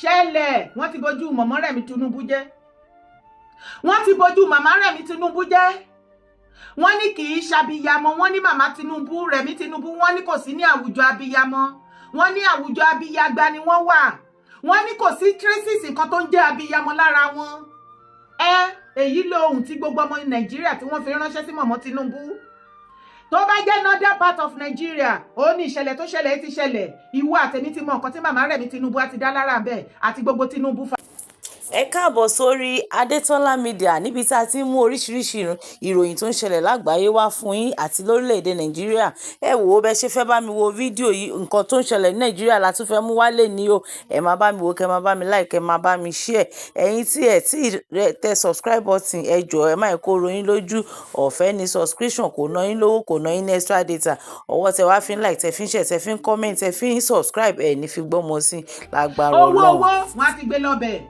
Ṣẹlẹ̀, wọ́n ti bójú mọ̀mọ́ Rẹ̀mí Tinubu jẹ́. Wọ́n ti bójú màmá Rẹ̀mí Tinubu jẹ́. Wọ́n ní kì í ṣàbíyamọ. Wọ́n ní màmá Tinubu, Rẹ̀mí Tinubu, wọ́n ní kò sí ní àwùjọ abiyamọ. Wọ́n ní àwùjọ abiyagba ni wọ́n wà. Wọ́n ní kò sí traces nǹkan tó ń jẹ́ abiyamọ lára wọn. Ẹ èyí lóhùn tí gbogbo ọmọ Nàìjíríà tí wọ́n fi ránṣẹ́ sí mọ̀mọ́ Tinubu. Tó bá jẹ́ northern part of Nigeria, ó ní ìṣẹ̀lẹ̀ tó ṣẹlẹ̀ ti ṣẹlẹ̀. Ìwọ àtẹ̀mí ti mọ nǹkan tí màmá Rẹ̀mí Tinubu á ti dá lára bẹ́ẹ̀ àti gbogbo Tinubu. Ẹ káàbọ̀ sórí Adétọ́lá Media, níbi tí a ti ń mú oríṣiríṣi ìròyìn tó ń ṣẹlẹ̀ lágbàáyé wá fún yín àti lórílẹ̀‐èdè Nàìjíríà. Ẹ wò ó, bẹ́ ṣe fẹ́ bá mi wo fídíò yìí, nǹkan tó ń ṣẹlẹ̀ ní Nàìjíríà la tún fẹ́ mú wálé ní o. Ẹ máa bá mi wò, kẹ́ máa bá mi like, kẹ́ máa bá mi share. Ẹ̀yin tí ẹ tí tẹ subscribe button, ẹ jọ̀ọ́, ẹ má kó ròyìn lójú. Ọ̀fẹ́ ni subscription, kò ná yín lówó, kò ná yín ní extra data. Ọwọ́ tẹ wá fi ń like, tẹ fi ń share, tẹ fi ń comment, tẹ fi ń subscribe, ẹ ní fi gbọ́mọ sí lágbára owó Ọlọ́run. Owó wọn á ti gbé lọ́bẹ̀.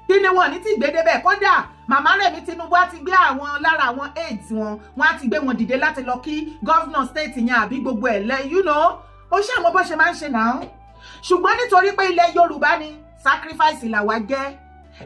Kí ni wọn ní tí gbé débẹ̀? Kódà màmá Rẹ̀mí Tinubu á ti gbé àwọn lára àwọn aides wọn, wọn á ti gbé wọn dìde láti lọ kí governor state yẹn àbí gbogbo ẹ̀ lẹ́ ó ṣàmọ́ bó ṣe máa ń ṣe náà. Ṣùgbọ́n nítorí pé ilẹ̀ Yorùbá ni, sacrifice làwa jẹ́.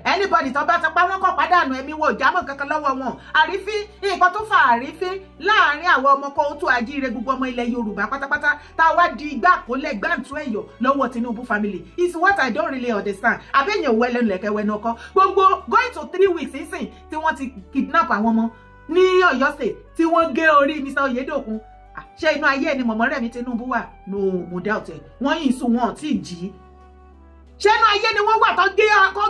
Anybody tó bá ti pa wọ́n kọ̀ pàdánù ẹ̀mí wọn, ò jámọ́ kankan lọ́wọ́ wọn. Àrífín, nǹkan tó fa àrífín láàrin àwọn ọmọ kó tó àjíire, gbogbo ọmọ ilẹ̀ Yorùbá pátápátá tá a wá di igbá àkólẹ̀ gbàǹtú ẹ̀yọ̀ lọ́wọ́ Tinubu family is what I don't really understand. Àbẹ̀yẹ̀ òwò ẹlẹ́nu lẹ̀kẹ́ wẹnu ọkọ gbogbo going to 3 weeks sísìn tí wọ́n ti kidnap àwọn ọmọ ní Ọ̀yọ́ State, tí wọ́n gé orí Mr Oyedokun. Ṣé inú ayé ẹni mọ̀mọ́ Rẹ̀mí Tinubu wà? No, mo doubt ẹ̀. Wọ́n yìí sùn, wọn tí ì jí. Ṣé inú ayé ni wọ́n wà tó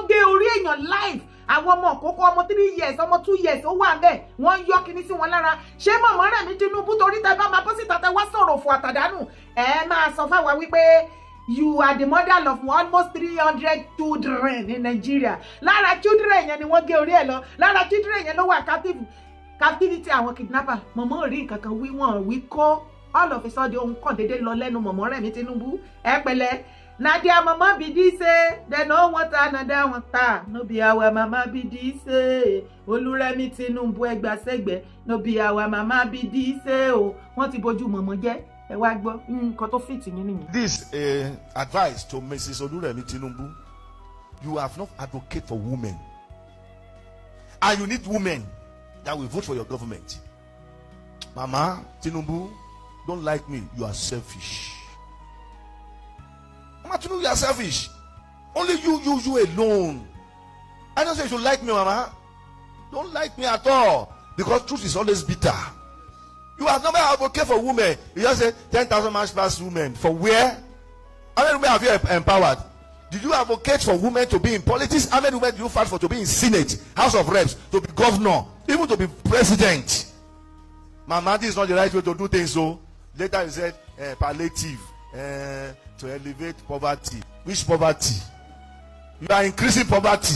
gé orí èèyàn live? Àwọn ọmọ òkókó, ọmọ 3 years, ọmọ 2 years, ó wà ń bẹ̀, wọ́n ń yọ kinní sí wọn lára. Ṣé mọ̀mọ́ Rẹ̀mí Tinubu, torí tẹ bá máa bọ́ síta, tẹ wá sọ̀rọ̀ òfò àtàdánù, ẹ máa sọ fáwa wípé you are the mother of almost 300 children in Nigeria. Lára children yẹn ni wọ́n gé orí ẹ̀ lọ. Lára children yẹn ló wà captivity àwọn kidnapper. Mọ̀mọ́ ò rí nǹkan kan wí, wọ́n wí kó. All of a sudden, ohun kàn déédéé lọ lẹ́nu mọ̀mọ́ Rẹ̀mí Tinubu. Ẹ pẹ̀lẹ́. Na their mama be dis eh, dem no want another one ta. No be our mama be dis eh. Olúrẹ̀mí Tinubu, ẹgbàsẹ́gbẹ́, no be our mama be dis eh o. Wọ́n ti bójú mọ̀mọ́ jẹ́. Ẹ wá gbọ́ nǹkan tó fìtì yín nìyẹn. This advice to Mrs. Oluremi Tinubu: you have not advocate for women, and you need women that will vote for your government. Mama Tinubu, don't like me, you are selfish. Mama Tinubu, you are selfish. Only you, you, you alone. I don't say you should like me, Mama. Don't like me at all, because truth is always bitter. You have never advocate for women. You just say 10,000 march past women. For where? How many women have you empowered? Did you advocate for women to be in politics? How many women do you fight for to be in Senate, House of Reps, to be governor, even to be president? Mama, this is not the right way to do things. So later you said palliative to elevate poverty. Which poverty? You are increasing poverty.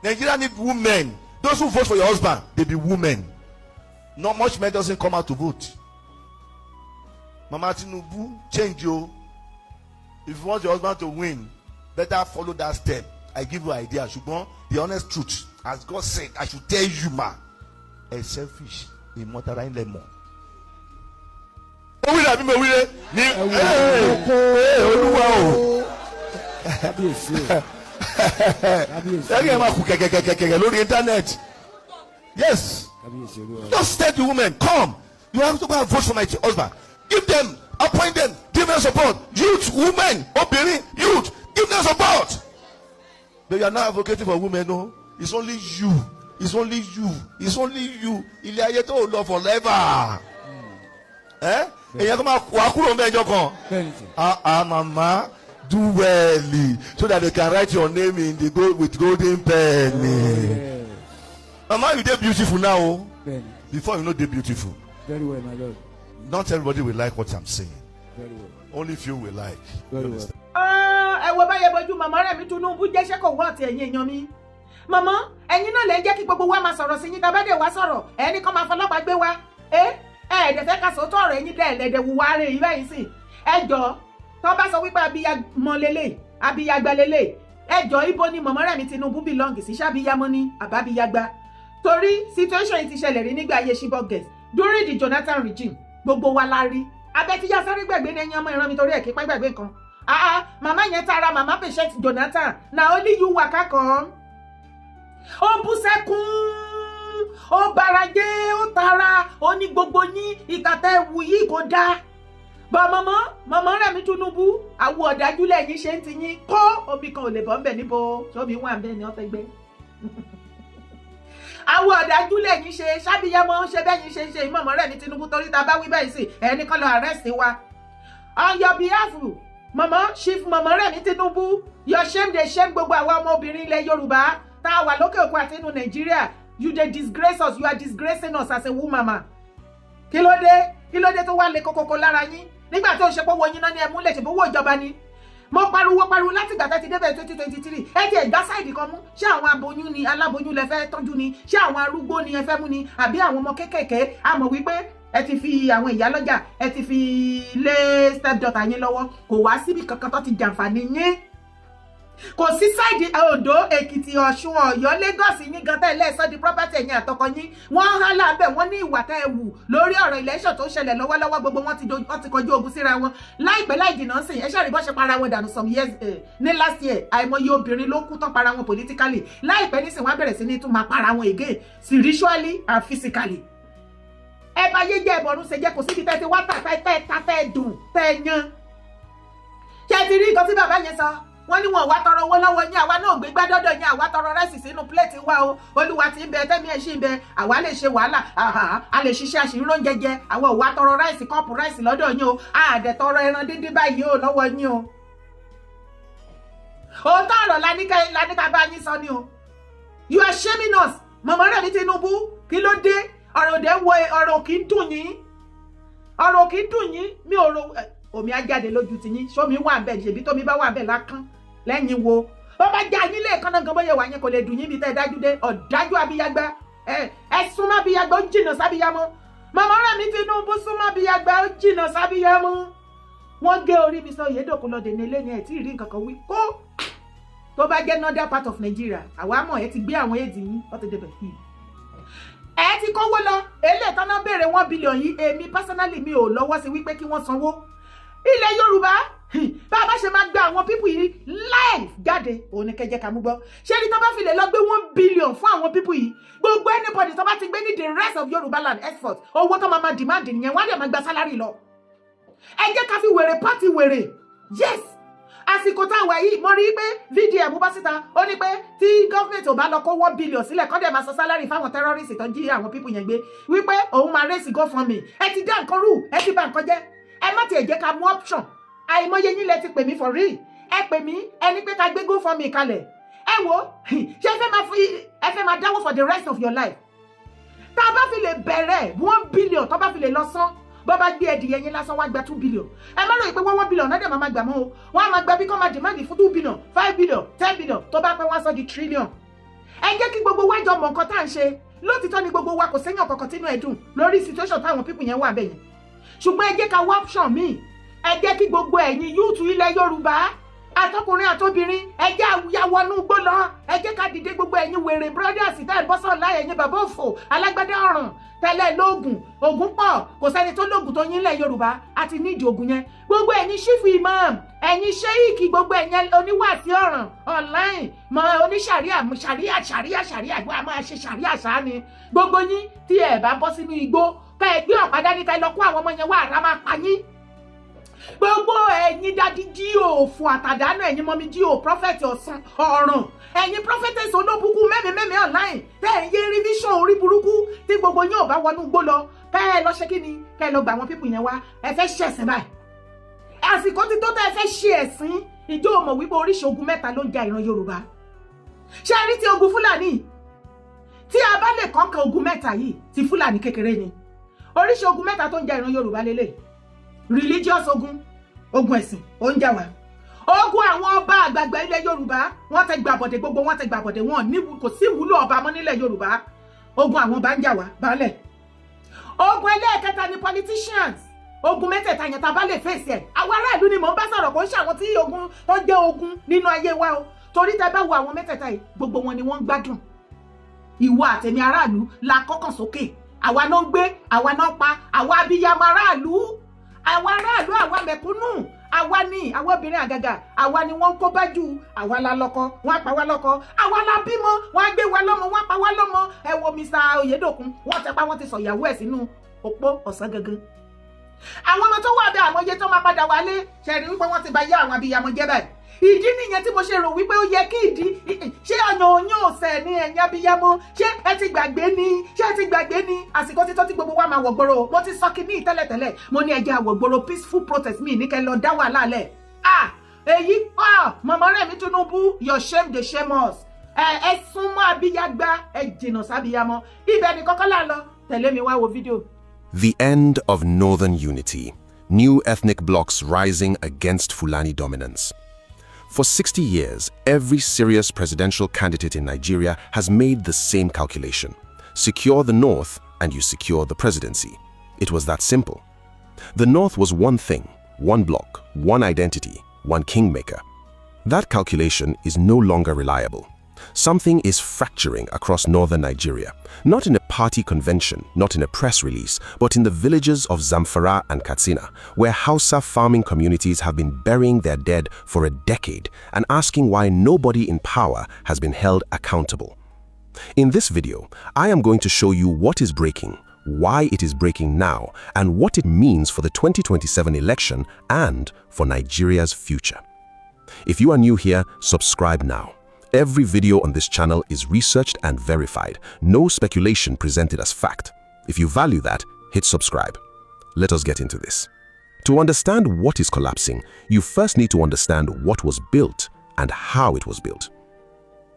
Nigeria need women. Those who vote for your husband, they be women. Not much men doesn't come out to vote. Mama Tinubu, change you. If you want your husband to win, better follow that step. I give you idea. Ṣùgbọ́n the honest truth, as God said, I should tell you, ma, ẹ selfish, ìmọ̀tara yín lẹ mọ̀. Ó wí dàbí mi ò wílé ní Olúwa o. Kábíyèsí o, kábíyèsí. Ẹ̀rí ẹ̀ máa kú kẹ̀kẹ̀kẹ̀kẹ̀ lórí internet. Yes. Kábíyèsí, Olúwa. Just tell the women, "Come, you have to go and vote for my husband." Give them, appoint them, give them support. Youth, women, obìnrin, youth, give them support. But you are not advocating for women, no. It's only you. It's only you. It's only you. Ilé ayé tó lọ forever. Ẹ èyàn kò máa wà kúrò mẹ́jọ kan. Bẹ́ẹ̀ni sir. Ah ah, mama, do well so that they can write your name in the gold with golden pen. Yes. Mama, you dey beautiful now o. Bẹ́ẹ̀ni. Before, you no dey beautiful. Very well, my lord. Not everybody will like what I'm saying. Very well. Only few will like. Very You well. understand? Ẹ wo báyẹn bójú màmá Rẹ̀mí Tinubu jẹ́ṣẹ́ kò wọ́ ọ̀tí. Ẹ̀yin èèyàn mi, màmá, ẹ̀yin náà lè jẹ́ kí gbogbo wa máa sọ̀rọ̀ sí yín. Tá a bá dé wá sọ̀rọ̀, ẹni kan máa fọlọ́pàá gbé wa. Ẹ ẹ ẹ̀dẹ̀ fẹ́ ká sòótọ́ ọ̀rọ̀. Ẹ̀yin dẹ̀ ẹ̀dẹ̀ wùwá rẹ̀ yìí báyìí sì. Ẹ jọ, tó bá sọ wípé abiyamọ lélẹ̀, abiyagba lélẹ̀, ẹ jọ, ibo ni màmá Rẹ̀mí Tinubu belong sí? Ṣábíyamọ ni àbábíyagba? Torí situation yìí ti ṣẹlẹ̀ rí nígbà ayé Chibok girls during the Jonathan regime. Gbogbo wa la rí abẹ́tíyá sáré gbàgbé ní ẹ̀yìn ọmọ ìran mi, torí ẹ̀ kí pẹ́ gbàgbé nǹkan. Ah ah, màmá yẹn tara, màmá Patient Jonathan, na only you waka come. Ó bú sẹ́kún, ó bara jẹ́, ó tara, ó ní gbogbo yín, ìkà tẹ́ wù yìí kò dáa bọ́. Mọ̀mọ́, mọ̀mọ́ Rẹ̀mí Tinubu, àwọ̀ ọ̀dájú lẹ́yìn ṣe ń ti yín kó omi kan ò lè bọ́ ńbẹ̀. Níbo sómi wà ńbẹ̀ ni wọ́n fẹ́ gbé? Àwọ̀ ọ̀dájú lẹ́yìn ṣe sábìyàmọ́ ṣe bẹ́yìn ṣe ń ṣe ìmọ̀mọ́ Rẹ̀mí Tinubu, torí ta bá wí bẹ́ẹ̀ sí ẹni kan lọ arrest wa on your behalf. Mọ̀mọ́, Chief mọ̀mọ́ Rẹ̀mí Tinubu, your shame dey shame gbogbo àwa ọmọbìnrin ilẹ̀ Yorùbá tá a wà lókè òkun àti inú Nàìjíríà. You dey disgrace us. You are disgracing us as a woman, ma. Kí ló dé? Kí ló dé tó wá lé kókókó lára yín nígbà tó ń ṣe pé owó yín náà ní ẹ múlẹ̀, ṣe bówó ìjọba ni? Mo pariwo pariwo láti ìgbà tá ti débẹ̀ 2023. Ẹ ti ẹ̀gbá side kan mú. Ṣé àwọn aboyún ni, aláboyún lẹ fẹ́ tọ́jú ni? Ṣé àwọn arúgbó ni ẹ fẹ́ mú ni, àbí àwọn ọmọ kéékèèké? A mọ̀ wípé ẹ ti fi àwọn ìyálọ́jà, ẹ ti fi lé step daughter yín lọ́wọ́. Kò wá síbi kankan tó ti jàǹfààní yín. Kò sí side Oǹdó, Èkìtì, Ọ̀ṣun, Ọ̀yọ́, Lagos yín gan tẹ́lẹ̀ sọ di property ẹ̀yìn àtọkọ yín. Wọ́n há lábẹ́ wọ́n ní ìwà tẹ́ ẹ wù lórí ọ̀rọ̀ election tó ṣẹlẹ̀ lọ́wọ́lọ́wọ́. Gbogbo wọn ti wọ́n ti kọjú ogun síra wọn. Láìpẹ́ láì jìnnà sí, ẹ ṣàrí bọ́ ṣe para wọn dànù some years ní last year. Àìmọye obìnrin ló kú tán para wọn politically. Láìpẹ́ nísìn, wọ́n á bẹ̀rẹ̀ sí ní tún máa para wọn again, spiritually and physically. Ẹ bá yé jẹ́ ẹ̀bọ̀rún ṣe jẹ́. Kò síbi tẹ́ ti wá tà tẹ́ tẹ́ tẹ́ dùn tẹ́ yan. Ṣé ti rí nǹkan tí bàbá yẹn sọ? Wọ́n ní wọn wá tọrọ owó lọ́wọ́ yín. Àwa náà gbé gbádọ́dọ̀ yín. Àwa tọrọ rice sínú plate wa o. Olúwa ti ń bẹ, tẹ́mi ẹ̀ ṣì ń bẹ. Àwa lè ṣe wàhálà, a lè ṣiṣẹ́, àṣírí oúnjẹ jẹ. Àwa ò wá tọrọ rice, cup rice lọ́dọ̀ yín o. Àdẹ̀ tọrọ ẹran díndín báyìí o lọ́wọ́ yín o. Òótọ́ ọ̀rọ̀ laníkà bá yín sọ ni o. You are shaming us, mọ̀mọ́ Rẹ̀mí Tinubu. Kí ló dé? Ọ̀rọ̀ òde ń wo, ọ̀rọ̀ kì í dùn yín, ọ̀rọ̀ kì í dùn yín. Mi ò ro omi á jáde lójú ti yín. Sómi wà ń bẹ̀? Ṣèbí tómi bá wà ń bẹ̀ lákàn lẹ́yìn wo? Ó bá já yín lẹ́ẹ̀kan náà gan, bóyá wà yẹn kò lè dùn yín bí tẹ́ ẹ dájú dé. Ọ̀dájú abiyagba, ẹ súnmọ́ abiyagba, ó jìnnà sábíyamọ. Màmá Rẹ̀mí Tinubu súnmọ́ abiyagba, ó jìnnà sábíyamọ. Wọ́n gé orí mi sọ Yédòkun lọ dènà ilé ni. Ẹ̀ tí ì rí nǹkan kan wí kó tó bá jẹ́ northern part of Nigeria. Àwa mọ̀, ẹ ti gbé àwọn èdè yín, wọ́n ti débẹ̀, ẹ ti kówó lọ. Eléyìí tán náà béèrè 1 billion yìí, èmi personally, mi ò lọ́wọ́ sí wípé kí wọ́n sanwó. Ilẹ̀ Yorùbá, bá a bá ṣe máa gba àwọn people yìí live jáde, òun ni kẹjẹ ká mú gbọ́. Ṣé ní tó bá fi lè lọ gbé 1 billion fún àwọn people yìí, gbogbo anybody tó bá ti gbé ní the rest of Yorùbá land export, owó tó máa ma demand nìyẹn, wọ́n á dẹ̀ máa gba salary lọ. Ẹ jẹ́ ká fi wèrè party wèrè. Yes, àsìkò tá a wà yìí, mo rí i pé VDM bá síta, ó ní pé tí government ò bá lọ kó 1 billion sílẹ̀, kọ́ dẹ̀ máa sọ salary fáwọn terrorists tó jí àwọn people yẹn gbé, wípé òun máa raise GoFundMe. Ẹ ti dá nǹkan rú, ẹ ti bà nǹkan jẹ́. Ẹ má tiẹ̀ jẹ́ ká mú option. Àìmọye yín lẹ ti pè mí for real. Ẹ pè mí, ẹ ní pé ká gbé GoFundMe kalẹ̀. Ẹ wo, ṣé ẹ fẹ́ máa fi, ẹ fẹ́ máa dáwọ́ for the rest of your life? Tá a bá fi lè bẹ̀rẹ̀ 1 billion, tó bá fi lè lọ sán, bọ́ bá gbé ẹdìyẹ yín lásán, wá gba 2 billion. Ẹ má ròyìn pé wọ́n 1 billion náà dẹ̀ máa gbà mọ́ o. Wọ́n á máa gba bí kò máa demand fún 2 billion, 5 billion, 10 billion. Tó bá pẹ́, wọ́n á sọ di trillion. Ẹ jẹ́ kí gbogbo wa jọ mọ̀ nǹkan tá à ń ṣe. Lótìtọ́ ni gbogbo wa, kò sẹ́yìn ọ̀kọ̀ọ̀kan tínú ẹ̀ dùn lórí situation táwọn people yẹn wà bẹ́ẹ̀ yẹn, ṣùgbọ́n ẹ jẹ́ ká wá option míì. Ẹ jẹ́ kí gbogbo ẹ̀yin youth ilẹ̀ Yorùbá, àtọkùnrin àtobìnrin, ẹ jẹ́ àwọnú gbó lọ. Ẹ jẹ́ ká dìde. Gbogbo ẹ̀yin wèrè brothers tẹ́ ẹ̀ bọ́sọ̀ láyé, ẹ̀yin bàbá òfò alágbádá ọ̀ràn tẹ́lẹ̀ lóògùn, ògùn pọ̀, kò sẹ́ni tó lóògùn tó yín lẹ̀ Yorùbá àti nídìí ògùn yẹn. Gbogbo ẹ̀yin chief imam, ẹ̀yin sheik, gbogbo ẹ̀yin oníwàásí ọ̀ràn online mọ oníṣàríà, ṣàríà, ṣàríà, ṣàríà, gbọ́ a máa ṣe ṣàríà ṣáá ni. Gbogbo yín tí ẹ bá bọ́ sínú igbó, ká ẹ gbé ọ̀pá dání, ká ẹ lọ kó àwọn ọmọ yẹn wá, àrà máa pa yín. Gbogbo ẹ̀yin daddy G.O òfò àtàdánù, ẹ̀yin mummy G.O, prophet ọ̀sán ọ̀ràn, ẹ̀yin prophetess olóbùkú mẹ́mí mẹ́mí online tẹ́ ẹ̀ ń yé rí vision orí burúkú, tí gbogbo yín ò bá wọnú gbó lọ, kẹ́ ẹ lọ ṣe kí ni, kẹ́ ẹ lọ gba àwọn people yẹn wá. Ẹ fẹ́ ṣẹ̀sìn báyìí, àsìkò ti tó tẹ́ ẹ fẹ́ ṣe ẹ̀sìn. Ìjọ mọ̀ wípé oríṣi ogun mẹ́ta ló ń ja ìran Yorùbá? Ṣé ẹ rí ti ogun Fúlàní? Tí a bá lè kọ́ńkà ogun mẹ́ta yìí, ti Fúlàní kékeré ni. Oríṣi ogun mẹ́ta tó ń ja ìran Yorùbá lélẹ̀: religious ogun, ogun ẹ̀sìn ó ń jà wá; ogun àwọn ọba àgbààgbà ilẹ̀ Yorùbá, wọ́n ti gbàbọ̀dẹ̀, gbogbo wọn ti gbàbọ̀dẹ̀, wọn ní kò sí ìwúlò ọba mọ́ nílẹ̀ Yorùbá. Ogun àwọn ọba ń jà wá baálẹ̀. Ogun ẹlẹ́ẹ̀kẹta ni politicians. Ogun mẹ́tẹ̀ẹ̀ta yẹn, tá a bá lè fèsì ẹ̀, àwọn aráàlú ni mò ń bá sọ̀rọ̀, kò ń ṣe àwọn tí ogun tó jẹ́ ogun nínú ayé wa o. Torí tẹ́ bá wo àwọn mẹ́tẹ̀ẹ̀ta yìí, gbogbo wọn ni wọ́n ń gbádùn. Ìwọ àtẹ̀mí aráàlú la kọ́kàn sókè, àwa náà ń gbé, àwa náà pa, àwa abiyamọ aráàlú, àwa aráàlú, àwa mẹ̀kúnnù. Àwa ní àwọn obìnrin àgàgà, àwa ni wọ́n ń kó bá jù. Àwa la lọ́kọ, wọ́n á pa wá lọ́kọ. Àwa la bímọ, wọ́n á gbé wa lọ́mọ, wọ́n á pa wá lọ́mọ. Ẹ wo Mr. Oyedokun, wọ́n ti pa, wọ́n ti sọ ìyàwó ẹ̀ sínú òpó ọ̀sán gangan. Àwọn ọmọ tó wà bẹ́ẹ̀, àmọ́ iye tó máa padà wálé ṣẹ̀rí wípé wọ́n ti ba yá àwọn abiyamọ jẹ́ báyìí. Ìdí nìyẹn tí mo ṣe rò wípé ó yẹ kí ìdí ṣé ọ̀nà òyìn ọ̀sẹ̀ ní ẹ̀yìn abiyamọ. Ṣé ẹ ti gbàgbé ni? Ṣé ẹ ti gbàgbé ni? Àsìkò títọ́ tí gbogbo wa máa wọ̀ gbòòrò. Mo ti sọ kí ní tẹ́lẹ̀tẹ́lẹ̀, mo ní ẹ jẹ́ á wọ̀ gbòòrò, peaceful protest mi ní kẹ́ lọ dá wàhálà lẹ̀. Ah, èyí, ah, mọ̀mọ́ Rẹ̀mí Tinubu, your shame dey shame us. Ẹ súnmọ́ abiyagba, ẹ jìnnà sábiyamọ. Ibẹ̀ ni kọ́kọ́ là lọ. Tẹ̀lé mi wá wo fídíò. The end of Northern unity. New ethnic blocs rising against Fulani dominance. For 60 years, every serious presidential candidate in Nigeria has made the same calculation. Secure the North and you secure the presidency. It was that simple. The North was one thing, one bloc, one identity, one kingmaker. That calculation is no longer reliable. Something is fracturing across northern Nigeria, not in a party convention, not in a press release, but in the villages of Zamfara and Katsina, where Hausa farming communities have been burying their dead for a decade and asking why nobody in power has been held accountable. In this video, I am going to show you what is breaking, why it is breaking now, and what it means for the 2027 election and for Nigeria's future. If you are new here, subscribe now. Every video on this channel is researched and verified. No speculation presented as fact. If you value that, hit subscribe. Let us get into this. To understand what is collapsing, you first need to understand what was built and how it was built.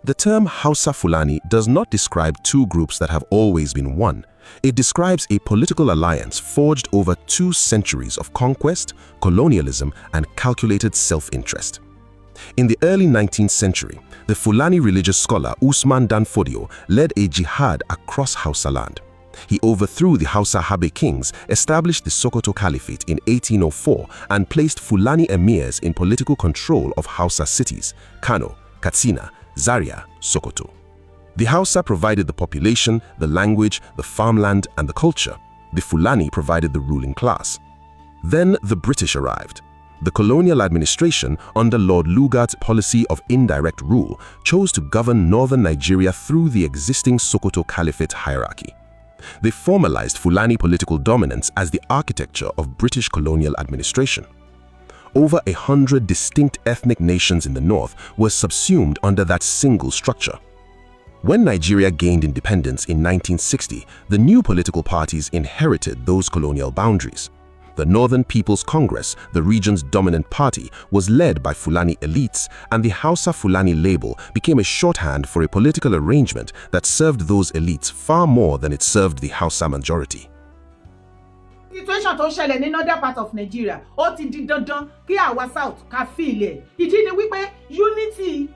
The term Hausa Fulani does not describe two groups that have always been one. It describes a political alliance forged over 2 centuries of conquest, colonialism, and calculated self-interest. In the early 19th century, the Fulani religious scholar Usman Dan Fodio led a jihad across Hausa land. He overthrew the Hausa Habe kings, established the Sokoto Caliphate in 1804, and placed Fulani emirs in political control of Hausa cities, Kano, Katsina, Zaria, Sokoto. The Hausa provided the population, the language, the farmland, and the culture. The Fulani provided the ruling class. Then the British arrived. The colonial administration, under Lord Lugard's policy of indirect rule, chose to govern northern Nigeria through the existing Sokoto Caliphate hierarchy. They formalized Fulani political dominance as the architecture of British colonial administration. Over 100 distinct ethnic nations in the north were subsumed under that single structure. When Nigeria gained independence in 1960, the new political parties inherited those colonial boundaries. The Northern People's Congress, the region's dominant party, was led by Fulani elites, and the Hausa Fulani label became a shorthand for a political arrangement that served those elites far more than it served the Hausa majority. Situation tó ń ṣẹlẹ̀ ní northern part of Nigeria, ó ti di dandan kí àwa south ká fi ilẹ̀. Ìdí ni wípé unity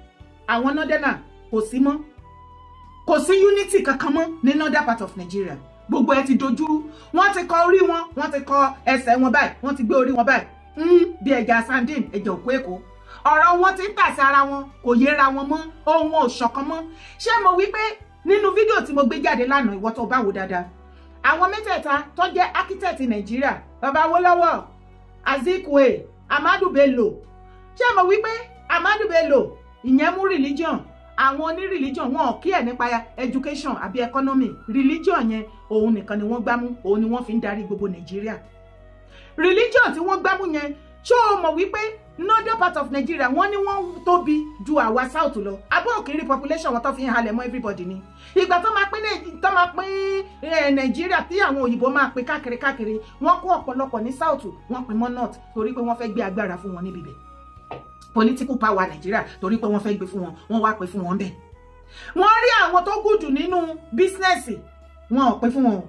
àwọn northerner kò sí mọ́. Kò sí unity kankan mọ́ ní northern part of Nigeria. Gbogbo ẹ ti dojúrú. Wọ́n ti kọ orí wọn, wọ́n ti kọ ẹsẹ̀ wọn báyìí, wọ́n ti gbé orí wọn báyìí bí ẹja sardine, ẹja òkú èkó. Ọ̀rọ̀ wọn ti ń tà sí ara wọn, kò yéra wọn mọ́, ohun ò ṣọ̀kan mọ́. Ṣé mo wí pé nínú fídíò tí mo gbé jáde lánàá, ìwọ tó bá wò dáadáa, àwọn mẹ́tẹ̀ẹ̀ta tó jẹ́ architect Nàìjíríà, bàbá Awólọ́wọ̀, Azikiwe, Ahmadu Bello, ṣé mo wí pé Ahmadu Bello ìyẹn mú religion? Àwọn oní religion, wọn ò kí ẹ̀ nípa education àbí economy. Religion yẹn, òun nìkan ni wọ́n gbámú, òun ni wọ́n fi ń darí gbogbo Nàìjíríà. Religion tí wọ́n gbámú yẹn, ṣó o mọ̀ wípé northern part of Nigeria, wọ́n ní wọ́n tóbi ju àwa south lọ? Abọ́ òkèrè population wọn tó fi ń halẹ̀ mọ́ everybody ni. Ìgbà tó máa pín Nàìjíríà, tí àwọn òyìnbó máa pín káàkiri káàkiri, wọ́n kó ọ̀pọ̀lọpọ̀ ní south, wọ́n pín mọ́ north, torí pé wọ́n fẹ́ gbé agbára fún wọn níbi bẹ̀, political power Nàìjíríà, torí pé wọ́n fẹ́ gbé fún wọn, wọ́n wá pín fún wọn bẹ́ẹ̀. Wọ́n rí àwọn tó good nínú business, wọn ò pín fún wọn.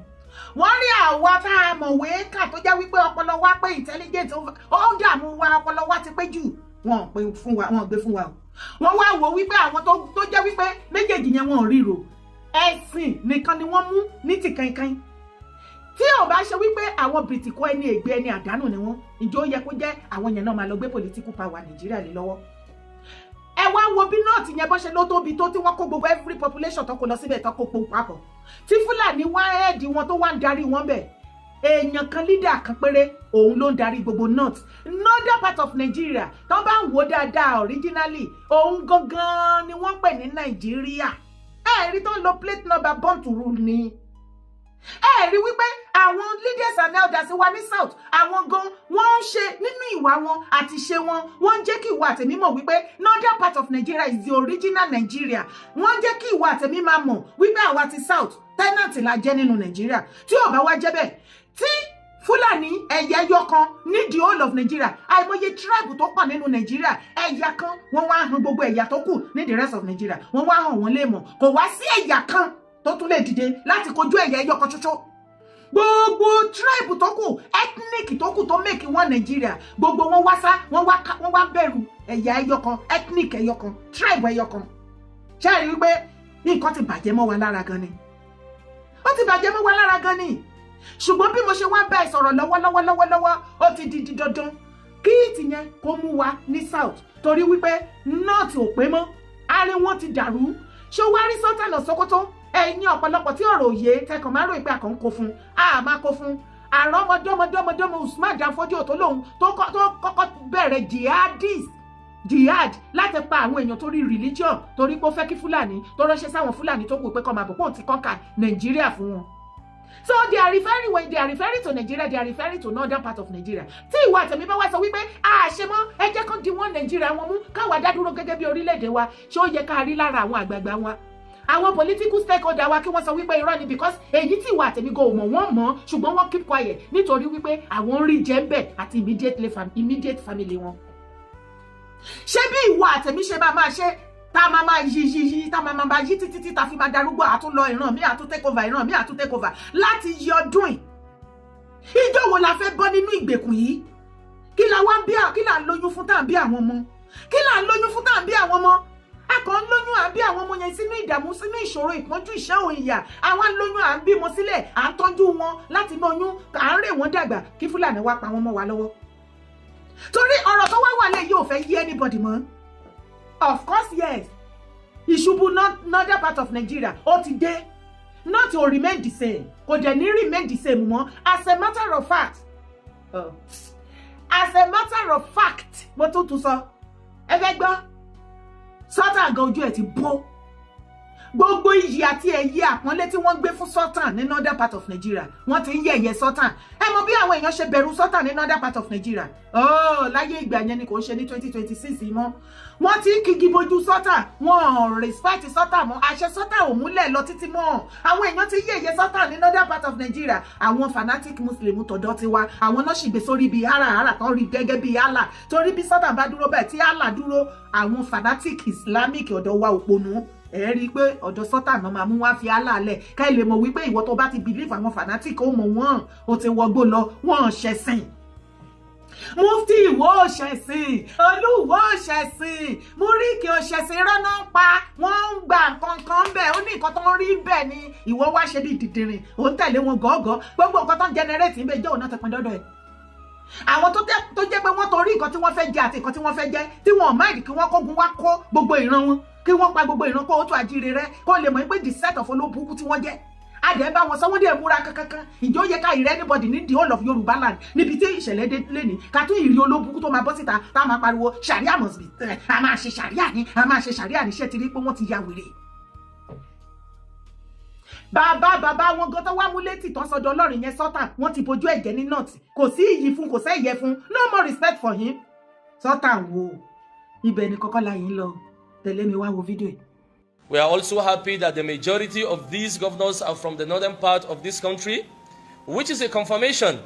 Wọ́n rí àwa tá a mọ̀wé kà, tó jẹ́ wípé ọpọlọ wa pé, intelligent, ó ń dààmú wa, ọpọlọ wa ti pé jù, wọn ò pín fún wa, wọn ò gbé fún wa o. Wọ́n wá wò wípé àwọn tó jẹ́ wípé méjèèjì yẹn, wọn ò ríro, ẹ̀sìn nìkan ni wọ́n mú ní tìkankan. Tí ò bá ṣe wípé àwọn bìrìtìkọ, ẹni ègbé, ẹni àdánù ni wọ́n, ìjọ yẹ kó jẹ́ àwọn yẹn náà máa lọ gbé political power Nàìjíríà lé lọ́wọ́? Ẹ wá wo bí north yẹn bó ṣe ló tóbi tó, tí wọ́n kó gbogbo every population tó kó lọ síbẹ̀, tó kó pò papọ̀, tí Fúlàní wá head wọn, tó wá ń darí wọn bẹ̀. Èèyàn kan, leader kan péré, òun ló ń darí gbogbo north, northern part of Nigeria. Tó bá ń wò dáadáa, originally, òun gangan ni wọ́n pè ní Nàìjíríà. Ẹ̀ẹ́rí tó ń lo plate number born to rule ni. Ẹ rí wípé àwọn leaders and elders wa ní south, àwọn gan wọ́n ń ṣe nínú ìwà wọn àti ṣe wọn, wọ́n ń jẹ́ kí ìwọ àtèmi mọ̀ wípé northern part of Nigeria is the original Nigeria. Wọ́n ń jẹ́ kí ìwọ àtèmi máa mọ̀ wípé àwa ti south, tenant la jẹ́ nínú Nigeria. Tí ò bá wá jẹ́ bẹ́ẹ̀, tí Fúlàní ẹ̀yà ẹyọ kan ní the whole of Nigeria, àìmọye tribe tó pọ̀ nínú Nigeria, ẹ̀yà kan, wọ́n wá hàn gbogbo ẹ̀yà tó kù ní the rest of Nigeria, wọ́n wá hàn wọ́n lè mọ̀. Kò wá sí ẹ̀yà kan tó tún lè dìde láti kojú ẹ̀yà ẹyọ kan ṣoṣo. Gbogbo tribe tó kù, ethnic tó kù tó make one Nigeria, gbogbo wọn wá sá, wọ́n wá bẹ̀rù ẹ̀yà ẹyọ kan, ethnic ẹyọ kan, tribe ẹyọ kan. Ṣé ẹ rí wípé nǹkan ti bàjẹ́ mọ́ wa lára gan ni? Ó ti bàjẹ́ mọ́ wa lára gan ni. Ṣùgbọ́n bí mo ṣe wá bá ẹ sọ̀rọ̀ lọ́wọ́lọ́wọ́ lọ́wọ́lọ́wọ́, ó ti di dandan kí ìtìyẹn kó mú wa ní south, torí wípé north ò pé mọ́, àárín wọn ti dàrú. Ṣé wàá rí Sultan of Sokoto? Ẹ̀yin ọ̀pọ̀lọpọ̀ tí ọ̀rọ̀ òye tẹkàn máa ń rò pé àkàn ń kó fún, a máa kó fún àrọ́mọdọ́mọdọ́mọdọ́mọ Usman Danfodio tó lóun tó kọ́kọ́ bẹ̀rẹ̀ jihadist jihad láti pa àwọn èèyàn torí religion, torí pé ó fẹ́ kí Fúlàní tó ránṣẹ́ sáwọn Fúlàní tó kù pé kó máa bọ̀, pé òun ti conquer Nàìjíríà fún wọn. So they are referring, when they are referring to Nigeria, they are referring to northern part of Nigeria. Tí ìwọ àtẹ̀mí bá wá sọ wípé àṣemọ́, ẹ jẹ́ kán di wọ́n Nàìjíríà wọn mú, káwa dá dúró gẹ́gẹ́ bí orílẹ̀-èdè wa, ṣé ó yẹ ká rí lára àwọn àgbààgbà wa, àwọn political stakeholder wa, kí wọ́n sọ wípé irọ́ ni? Because èyí tí ìwọ àtẹ̀mí go mọ̀, wọ́n mọ̀, ṣùgbọ́n wọ́n keep quiet nítorí wípé àwọn ń rí jẹ́ ń bẹ̀ àti immediate family wọn. Ṣé bí ìwọ àtẹ̀mí ṣe máa máa ṣe, tá a máa máa yí yí yí, tá a máa máa yí títí tí ta fi máa darúgbó, àtún lọ ìran mi, àtún take over, ìran mi àtún take over láti yí ọdún yìí? Ìjọ wo la fẹ́ bọ́ nínú ìgbèkùn yìí? Kí la wá ń bí? Kí là ń lóyún fún tá à ń bí àwọn ọmọ? Kí là ń lóyún fún tá à ń bí àwọn ọmọ? A kàn ń lóyún, à ń bí àwọn ọmọ yẹn sínú ìdààmú, sínú ìṣòro, ìpọ́njú, ìṣẹ́ òun ìyà. Àwa ń lóyún, à ń bímọ sílẹ̀, à ń tọ́jú wọn láti inú oyún, à ń rè wọ́n dàgbà, kí Fúlàní wá pa wọ́n mọ́ wa lọ́wọ́. Torí ọ̀rọ̀ tó wá wà lẹ̀ yóò fẹ́ yí anybody mọ́. Of course, yes, ìṣubú northern part of Nigeria ó ti dé. Not to remain the same, kò dẹ̀ ní remain the same mọ́. As a matter of fact, mo tún tún sọ, ẹ fẹ́ gbọ́, Sultan gan ojú ẹ̀ ti bó. Gbogbo iyì àti ẹ̀yẹ àpọ́nlé tí wọ́n gbé fún Sultan ní northern part of Nigeria, wọ́n ti ń yẹ̀yẹ́ Sultan. Ẹ mọ bí àwọn èèyàn ṣe bẹ̀rù Sultan ní northern part of Nigeria. Oh, láyé ìgbà yẹn ni, kò ń ṣe ní 2026 mọ́. Wọ́n ti ń kígi bojú Sultan, wọ́n ò respect Sultan mọ́, àṣẹ Sultan ò múlẹ̀ lọ títí mọ́. Àwọn èèyàn ti yẹ̀yẹ́ Sultan ní northern part of Nigeria. Àwọn fanatic Muslim tọ̀dọ̀ tiwa, àwọn náà sì gbé sórí bíi háràhárà tán rí gẹ́gẹ́ bíi Allah, torí bí Sultan bá dúró bẹ́ẹ̀ tí Allah dúró, àwọn fanatic Islamic ọ̀dọ̀ wa òpònú, ẹ rí i pé ọ̀dọ̀ Sultan náà máa mú wá fi Allah lẹ̀. Ká lè mọ̀ wípé ìwọ tó bá ti believe àwọn fanatic, ó mọ̀ wọ́n, ó ti wọgbó lọ, wọ́n ṣẹ̀sìn. Mufti Ìwó òṣẹ̀sìn, Olúwo òṣẹ̀sìn, Múríkì òṣẹ̀sìn, irọ́ náà ń pa. Wọ́n ń gba nǹkan kan bẹ́ẹ̀, ó ní nǹkan tó ń rí bẹ́ẹ̀ ni. Ìwọ wá ṣe bí dìdìrìn, ò ń tẹ̀lé wọn gọ́gọ́. Gbogbo nǹkan tó ń generate ń bẹ jẹ́ òun náà ti pin dọ́dọ̀ ẹ̀. Àwọn tó jẹ́ pé wọ́n torí nǹkan tí wọ́n fẹ́ jẹ àti nǹkan tí wọ́n fẹ́ jẹ, tí wọ́n mind kí wọ́n kógun wá kó gbogbo ìran wọn, kí wọ́n pa gbogbo ìran, kó o tó àjíire rẹ, kó lè mọ̀ pé the set of olóbùkún tí wọ́n jẹ́ adẹ̀ bá wọn sọ, wọ́n dẹ̀ múra kankankan. Ìjọ yẹ ká ìrẹ́ anybody ní the whole of Yorùbá land níbi tí ìṣẹ̀lẹ̀ dé lẹ́ni, ká tún ìrí olóbùkún tó máa bọ́ síta tá a máa pariwo sharia must be, a máa ṣe sharia ni, a máa ṣe sharia ni? Ṣé ti rí pé wọ́n ti ya wèrè? Bàbá bàbá wọn gan tó wá mú létí tán sọdọ Ọlọ́run yẹn, Sultan, wọ́n ti bojú ẹ̀jẹ̀ ní north. Kò sí iyì fún, kò sẹ́yẹ fún, no more respect for him. Sultan wo ibẹ̀ ni kọ́kọ́ la yìí ń lọ. Tẹ̀lé mi wá wo fídíò yìí. We are also happy that the majority of these governors are from the northern part of this country, which is a confirmation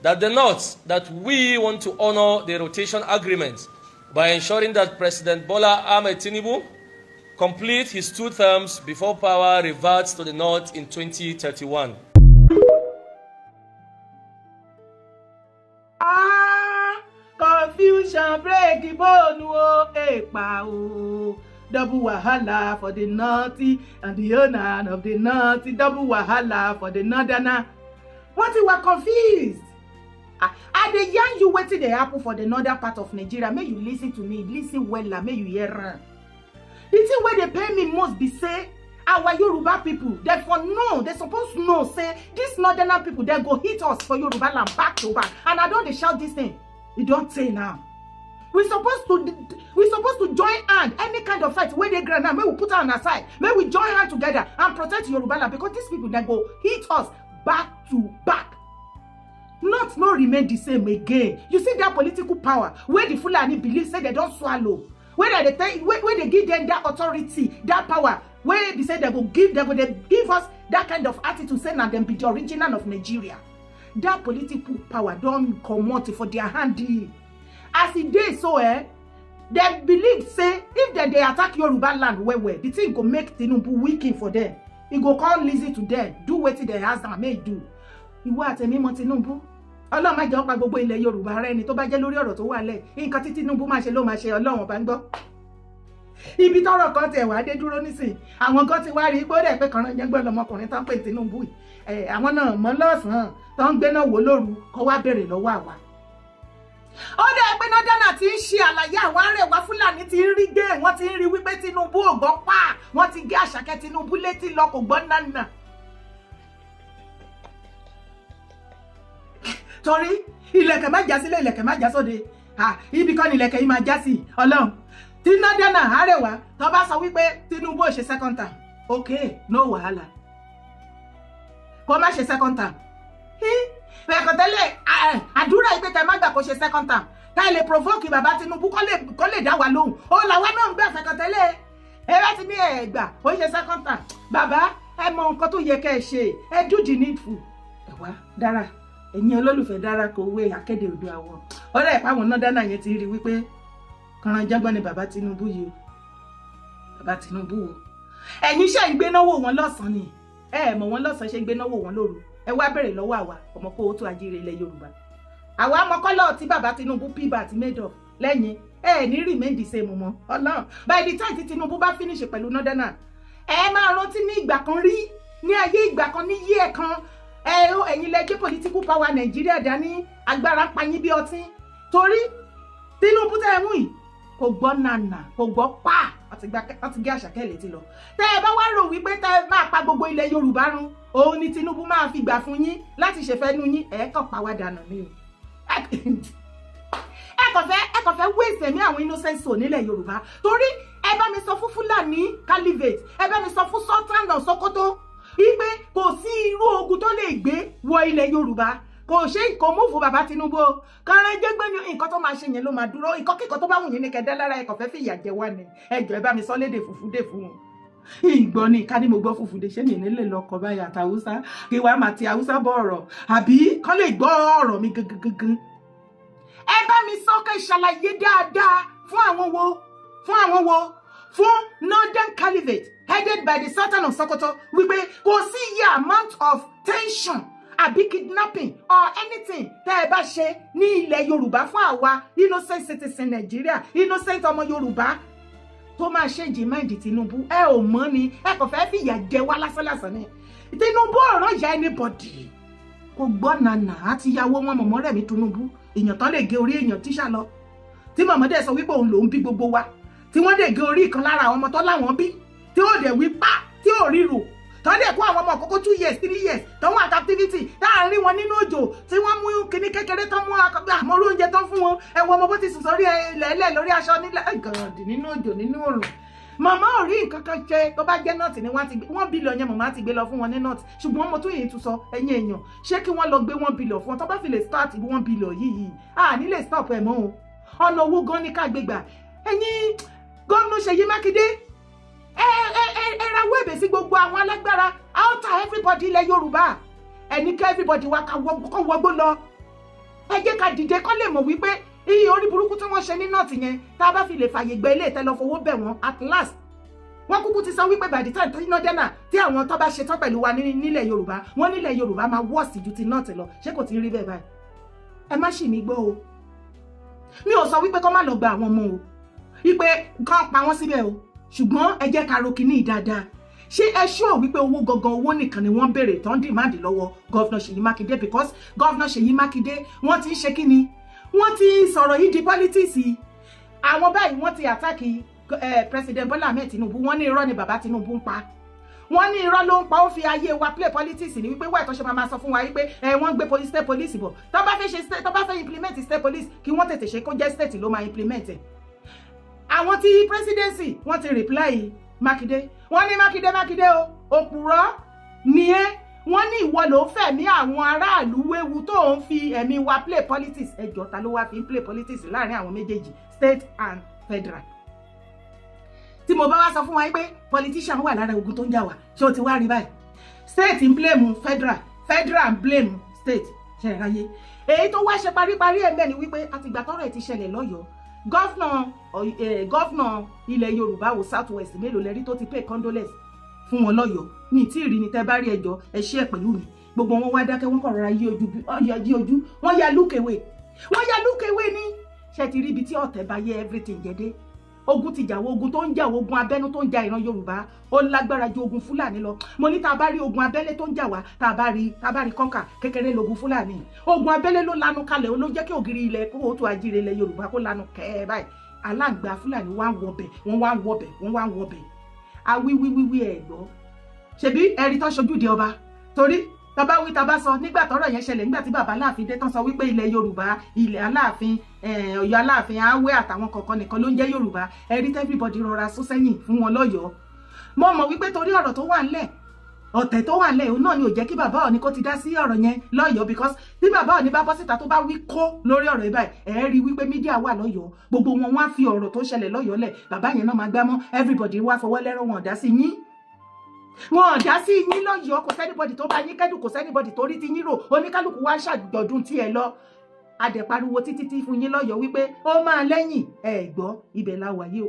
that the North, that we want to honor the rotation agreement by ensuring that President Bola Ahmed Tinubu complete his two terms before power reverts to the North in 2031. Ah, confusion break bone o, èpà o. Double wahala for the north and the owner of the north, double wahala for the northerner. Wọ́n ti wà confused. Ah, I dey yarn you wetin dey happen for the northern part of Nigeria. Make you listen to me, listen wella, make you hear am. The thing wey dey pain me most be say Our Yoruba people, dem for know, they suppose know say dis northern people, dem go hit us for Yoruba land back to back. And I don dey shout dis thing, e don tey now. We suppose to join hand. Any kind of fight wey dey ground now, make we put am aside, make we join hand together and protect Yoruba land, because these people, dem go hit us back to back. North no remain the same again. You see that political power wey the Fulani believe say dem don swallow, wey dem dey tell, wey dey give dem that authority, that power wey be say dem go dey give us that kind of attitude say na dem be the original of Nigeria, that political power don comot for their hand. As e dey so, dem believe say if dem dey attack Yoruba land well well, the thing go make Tinubu weaken for dem. E go come listen to dem, do wetin dem ask am make e do. Ìwọ àtẹ̀mí mọ Tinubu. Ọlọ́run má jẹ́ ó pa gbogbo ilẹ̀ Yorùbá rẹ ni. Tó bá jẹ́ lórí ọ̀rọ̀ tó wà lẹ̀, nǹkan tí Tinubu máa ṣe ló máa ṣe. Ọlọ́run ọba ń gbọ́. Ibi tọ́rọ̀ kan tiẹ̀ wá dé dúró nísìn, àwọn kan ti wá rí pé ó dẹ̀ pé kànrán jẹ́ gbọ́dọ̀ ọmọkùnrin tó ń pè Tinubu yìí. Àwọn náà mọ́ lọ́sàn-án tó ń gbéná wò lóru kó wá béèrè lọ́wọ́ àwa. Ó dẹ̀ pé nọ́dánà ti ń ṣe àlàyé, àwọn arẹwà Fúlàní ti ń rí gé, wọ́n ti ń rí wípé Tinubu ò gbọ́ pa. Wọ́n ti gé Àṣàkẹ́ Tinubu létí lọ, kò gbọ́ nánà. Torí ilẹ̀kẹ̀ má já sílé, ilẹ̀kẹ̀ má já sóde, ibi kan ní ilẹ̀kẹ̀ yìí máa já sí. Ọlọ́run tí nọ́dánà arẹwà tó bá sọ wípé Tinubu ò ṣe second term, okay, no wàhálà, kó má ṣe second term. Fẹ̀kàn tẹ́lẹ̀ àdúrà yìí pé kẹ́ má gbà kó ṣe second term, ká lè provoke bàbá Tinubu kó lè dá wa lóhùn. Ó làwa náà ń gbà fẹ̀kàn tẹ́lẹ̀. Ẹ bá ti ní ẹ gbà ó ṣe second term, bàbá, ẹ mọ nǹkan tó yẹ kẹ́ ẹ ṣe, ẹ do the needful. Ẹ wá dára, ẹ̀yin olólùfẹ́ dára kò wé akéde odò àwọn ọ̀rẹ́ ìpáwọn náà dáná yẹn ti rí wípé kànránjágbọ́n ni bàbá Tinubu yìí o. Bàbá Tinubu o, ẹ̀yin iṣẹ́ ìgbénáwó wọn lọ́sàn-án ni ẹ mọ̀ wọn lọ́sàn-án, ṣe ìgbénáwó wọn lóru. Ẹ wá bèrè lọ́wọ́ àwa ọmọ kó o tó ajíire ilẹ̀ Yorùbá. Àwa ọmọkọ́lọ́ tí bàbá Tinubu píbà àti made of lẹ́yìn ẹ ní remain the same mọ́. Ọlọ́run, by the time tí Tinubu bá finish pẹ̀lú northern, ẹ máa rántí ní ìgbà kan rí, ní ayé ìgbà kan, ní yí ẹ̀ kan, ẹ ẹ̀yin lẹ gbé political power Nàìjíríà dání, agbára ń pa yín bí ọtí. Torí Tinubu tẹ́ ẹ mú yìí, kò gbọ́ nànà, kò gbọ́ pa. Wọ́n ti gé Àṣàkẹ́ létí lọ. Tẹ́ ẹ bá wá rò wípé tẹ́ ẹ máa pa gbogbo ilẹ̀ Yorùbá run, òun ni Tinubu máa fi gbà fún yín láti ṣèfẹ́nu yín, ẹ̀ kàn pa wá dànù ni o. Ẹ kàn fẹ́ waste ẹ̀mí àwọn innocent soul nílẹ̀ Yorùbá. Torí ẹ bá mi sọ fún Fúlàní Caliphate, ẹ bá mi sọ fún Sultan of Sokoto wípé kò sí irú ogun tó lè gbé wọ ilẹ̀ Yorùbá, kò ṣe kò mú fún bàbá Tinubu o. Kàrẹ́jẹ́gbẹ́ ni nǹkan tó máa ṣe yẹn ló máa dúró. Nǹkan kíkan tó bá wù yín ní kẹdẹ́ lára. Ẹ kàn fẹ́ fìyà jẹ wá ni. Ẹ jọ̀ọ́, ẹ bá mi sọ lédè fùfúdè fún wọn. Ìgbọ́ ni ká ní mo gbọ́ fùfúdè, ṣé mi nílé lọkọ̀ báyìí àtàwùsá kí wàá máa ti Haúsá bọ̀ ọ̀rọ̀, àbí kán lè gbọ́ ọ̀rọ̀ mi gangan gangan. Ẹ bá mi sọ, kẹ́ ṣàlàyé dáadáa fún àwọn wo, fún àwọn wo, fún Northern Caliphate headed by the Sultan of Sokoto wípé kò sí iye amount of tension àbí kidnapping or anything tẹ́ ẹ bá ṣe ní ilẹ̀ Yorùbá fún àwa innocent citizen Nàìjíríà, innocent ọmọ Yorùbá, tó máa change mind Tinubu. Ẹ ò mọ̀ ni, ẹ kò fẹ́ fìyà jẹ wá lásánlàsán ni. Tinubu ọ̀rọ̀ ìyá anybody kò gbọ́ nànà àti ìyàwó wọn mọ̀mọ́ Rẹ̀mí Tinubu, èèyàn tán lè gé orí èèyàn tíṣà lọ, tí mọ̀mọ́ dẹ̀ sọ wípé òun lòún bí gbogbo wa, tí wọ́n dẹ̀ gé orí ìkan lára àwọn ọmọ tó láwọn bí, tí ó dẹ̀ wí pa, tí ò ríro, tó dẹ̀ kó àwọn ọmọ àkókò 2 years, 3 years tó wà captivity, láàárín wọn nínú òjò, tí wọ́n mú kinní kékeré tó mú àmọ́rú oúnjẹ tó fún wọn. Ẹ wo ọmọ bó ti sùn sórí ilẹ̀ lórí aṣọ nílẹ̀ gàndì nínú òjò, nínú òrùn. Màmá ò rí nǹkan kan ṣe. Tó bá jẹ́ North ni wọ́n ti gbé 1 billion yẹn, màmá ti gbé lọ fún wọn ní North. Ṣùgbọ́n mo tún yìí tún sọ, ẹ̀yin èèyàn, ṣé kí wọ́n lọ gbé 1 billion fún wọn? Tó bá fi lè start 1 billion yìí, à ní lè stop ẹ̀ mọ́ o. Ọ̀nà owó gan ni ká gbé gbà. Ẹ̀yin gómìnà Ṣèyí Mákindé, ẹ rawọ́ ẹ̀bẹ̀ sí gbogbo àwọn alágbára outer, everybody ilẹ̀ Yorùbá, ẹni kí everybody wa ká wọgbó lọ. Ẹ jẹ́ ká dìde kọ́ lè mọ̀ wípé iye orí burúkú tí wọ́n ṣe ní North yẹn, tá a bá fi lè fàyè gbẹ ilé ìtẹ́ lọ fowó bẹ̀ wọ́n, at last wọ́n kúkú ti sọ wípé by the time tó iná dẹ́nà tí àwọn tó bá ṣe tán pẹ̀lú wa nílẹ̀ Yorùbá, wọ́n nílẹ̀ Yorùbá máa worse ju ti North lọ. Ṣé kò ti rí bẹ́ẹ̀ báyìí? Ẹ má ṣì mí gbọ́ o. Mi ò sọ wípé kọ́ má lọ gba àwọn ọmọ o, wípé kán pa wọ́n síbẹ̀ o. Ṣùgbọ́n ẹ jẹ́ ká ro kinní dáadáa. Ṣé ẹ ṣúọ̀ wípé owó gangan, owó nìkan ni wọ́n béèrè tán demand lọ́wọ́ Governor Ṣèyí Mákindé? Because Governor Ṣèyí Mákindé, wọ́n ti ń ṣe kíni, wọ́n ti sọ̀rọ̀ yìí di politics. Àwọn báyìí, wọ́n ti attack President Bola Ahmed Tinubu. Wọ́n ní irọ́ ni bàbá Tinubu ń pa. Wọ́n ní irọ́ ló ń pa, ó fi ayé wa play politics ní wípé wáyé tó ṣe máa sọ fún wa wípé ẹ wọ́n gbé police, state police bọ̀. Tó bá fẹ́ ṣe state, tó bá fẹ́ implement state police, kí wọ́n tètè ṣe, kó jẹ́ state ló máa implement ẹ̀. Àwọn tí presidency, wọ́n ti reply Mákindé. Wọ́n ní Mákindé, Mákindé o, òpùrọ́ ni ẹ́. Wọ́n ní ìwọ ló fẹ̀mí àwọn aráàlú wéwu tó ń fi ẹ̀mí wa play politics. Ẹjọ́, ta ló wá fi ń play politics láàrin àwọn méjèèjì, state and federal? Tí mo bá wá sọ fún wa pé politician wà lára ogun tó ń jà wá, ṣé o ti wá rí báyìí? State ń blame federal, federal ń blame state. Ṣe é ráyé? Èyí tó wá ṣe paríparí ẹ̀ mẹ́ni wípé àtìgbà tọ́rọ̀ ẹ̀ ti ṣẹlẹ̀ lọ́yọ̀ọ́, governor ilẹ̀ Yorùbá wo, South West mélòó lẹ́rí tó ti pay condolence fún wọn lọ́yọ̀ọ́? Ní tí ìrì ni. Tẹ́ bá rí, ẹjọ́ ẹ ṣí ẹ̀ pẹ̀lú mi. Gbogbo wọn wá dákẹ́, wọ́n kàn rọra yí ojú, yí ojú wọ́n ya look away, wọ́n ya look away ní. Ṣe ti rí ibi tí ọ̀tẹ̀ bá yẹ everything jẹ́ dé? Ogun ti jà wọ, ogun tó ń jà wọ, ogun abẹ́nú tó ń ja ìran Yorùbá, ó lágbára ju ogun Fúlàní lọ. Mo ní tá a bá rí ogun abẹ́lé tó ń jà wá, tá a bá rí kọ́ńkà kékeré logun Fúlàní. Ogun abẹ́lé ló lanu kalẹ̀, ó ló jẹ́ kí ògiri ilẹ̀ kóòtù ajíire ilẹ̀ Yorùbá kó lanu kẹ́ẹ̀ báyìí. Aláǹgbá Fúlàní wá ń wọbẹ̀, wọ́n wá ń wọbẹ̀, wọ́n wá ń wọbẹ̀. Awíwíwíwí ẹ̀ gbọ́. Ṣebí ẹ̀rí tán ṣojú di ọba, torí tọba wí tọba sọ nígbà tọ́rọ̀ yẹn ṣẹlẹ̀, nígbà tí bàbá Aláàfin dé tán, sọ wípé ilẹ̀ Yorùbá, ilẹ̀ Aláàfin, Ọ̀yọ́ Aláàfin, Awẹ́ àtàwọn kọ̀ọ̀kan nìkan ló ń jẹ́ Yorùbá. Ẹ̀rí everybody rọra sún sẹ́yìn fún wọn lọ́yọ̀ọ́. Mo mọ̀ wípé torí ọ̀rọ̀ tó wà ńlẹ̀, ọ̀tẹ̀ tó wà ńlẹ̀, òun náà ni ò jẹ́ kí bàbá Ọọ̀ni kó ti dá sí ọ̀rọ̀ yẹn lọ́yọ̀ọ́, because bí bàbá Ọọ̀ni bá bọ́ síta, tó bá wí kó lórí ọ̀rọ̀ yìí báyìí, ẹ̀ rí wípé media wà lọ́yọ̀ọ́, gbogbo wọn wá fi ọ̀rọ̀ tó ṣẹlẹ̀ lọ́yọ̀ọ́ lẹ̀, bàbá yẹn náà máa gbámọ́. Everybody wá fọwọ́ lẹ́rọ̀, wọn dá sí yín, wọn ò dá sí yín lọ́yọ̀ọ́. Kò sí anybody tó bá yín kẹ́dùn, kò sí anybody tó rí ti yín rò. Oníkálukú wá ṣàjọ̀dún tiẹ̀ lọ. Adẹ̀pariwo títí tí fún yín lọ́yọ̀ọ́ wípé ó máa lẹ́yìn ẹ̀ gbọ́. Ibẹ̀ la wà yìí o.